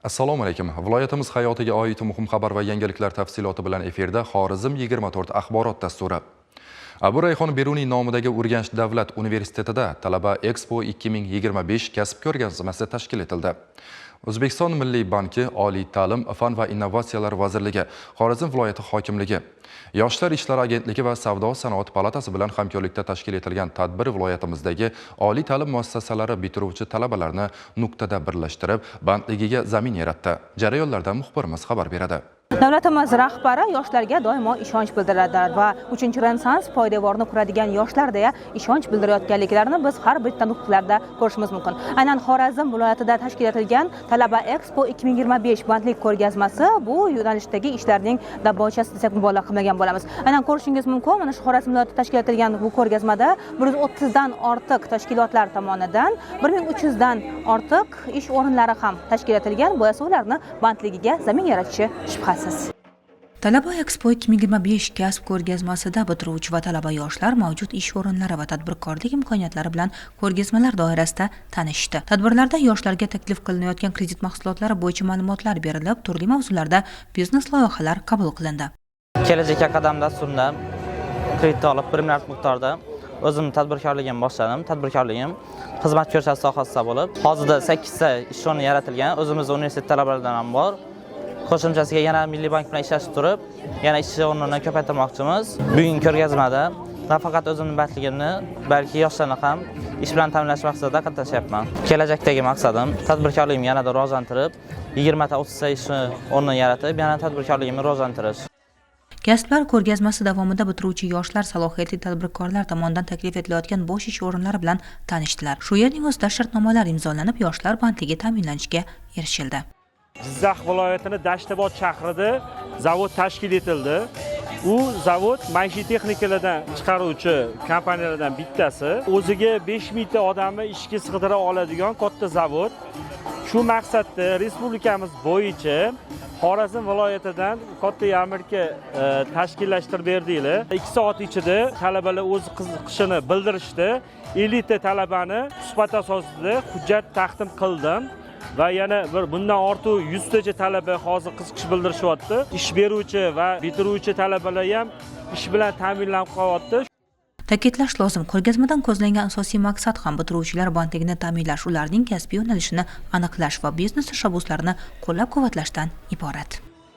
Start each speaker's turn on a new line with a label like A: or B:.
A: Assalomu alaykum. Viloyatimiz hayotiga oid muhim xabar va yangiliklar tafsiloti bilan efirda Xorazm 24 axborot dasturi. Abu Rayhon Beruniy nomidagi Urganch davlat universitetida Talaba Expo 2025 kasb ko'rgazmasi tashkil etildi. O'zbekiston Milliy banki, Oliy ta'lim, fan va innovatsiyalar vazirligi, Xorazm viloyati hokimligi, Yoshlar ishlari agentligi va Savdo sanoat palatasi bilan hamkorlikda tashkil etilgan tadbir viloyatimizdagi oliy ta'lim muassasalari bitiruvchi talabalarni nuqtada birlashtirib, bandligiga zamin yaratdi. Jarayonlardan muxbirimiz xabar beradi.
B: Davlatimiz rahbari yoshlarga doimo ishonch bildiradilar va uchinchi Renessans poydevorini quradigan yoshlar deya ishonch bildirayotganliklarini biz har bitta nuqtalarda ko'rishimiz mumkin. Aynan Xorazm viloyatida tashkil etilgan Talaba Expo 2025 bandlik ko'rgazmasi bu yo'nalishdagi ishlarning dabbochasi desak, mubolag'a qilmagan bo'lamiz. Aynan ko'rishingiz mumkin, mana shu Xorazm viloyatida tashkil etilgan bu ko'rgazmada 130 dan ortiq tashkilotlar tomonidan 1300 dan ortiq ish o'rinlari ham tashkil etilgan. Bu esa ularni bandligiga zamin yaratishi shubhasiz.
C: Talaba Expo 2025 kasb ko'rgazmasida bitiruvchi va talaba yoshlar mavjud ish o'rinlari va tadbirkorlik imkoniyatlari bilan ko'rgazmalar doirasida tanishdi. Tadbirlarda yoshlarga taklif qilinayotgan kredit mahsulotlari bo'yicha ma'lumotlar berilib, turli mavzularda biznes loyihalar qabul qilindi.
D: Kelajakka qadam dasturini kredit olib, 1 milliard miqdorda o'zim tadbirkorligimni boshladim. Tadbirkorligim xizmat ko'rsatish sohasida bo'lib, hozirda 8 ta ish o'rni yaratilgan. O'zimizni universitet talabalaridan ham bor. Qo'shimchasiga yana Milliy bank bilan ishlashib turib, yana ish o'rnini ko'paytirmoqchimiz. Bugungi ko'rgazmada nafaqat o'zimni bandligimni, balki yoshlarni ham ish bilan ta'minlash maqsadida qatnashyapman. Kelajakdagi maqsadim tadbirkorligimni yanada rivojlantirib, 20 ta, 30 ta ish o'rnini yaratib, yana tadbirkorligimni rivojlantirish.
C: Kasblar ko'rgazmasi davomida bitiruvchi yoshlar salohiyatli tadbirkorlar tomonidan taklif etilayotgan bo'sh ish o'rinlari bilan tanishdilar. Shu yerning o'zida shartnomalar imzolanib, yoshlar bandligi ta'minlanishiga erishildi.
E: Jizzax viloyatini Dashtobod shahrida zavod tashkil etildi. U zavod maishiy texnikalardan chiqaruvchi kompaniyalardan bittasi. O'ziga 5000 ta odamni ishga sig'dira oladigan katta zavod. Shu maqsadda respublikamiz bo'yicha Xorazm viloyatidan katta yarmarka tashkillashtirib berdiklar. 2 soat ichida talabalar o'z qiziqishini bildirishdi. 50 ta talabani suhbat asosida hujjat taqdim qildim va yana bir bundan ortiq 100 tacha talaba hozir qiziqish bildirishyapti. Ish beruvchi va bitiruvchi talabalar ham ish bilan ta'minlanib qolyapti.
C: Ta'kidlash lozim, ko'rgazmadan ko'zlangan asosiy maqsad ham bitiruvchilar bandligini ta'minlash, ularning kasbiy yo'nalishini aniqlash va biznes tashabbuslarini qo'llab-quvvatlashdan iborat.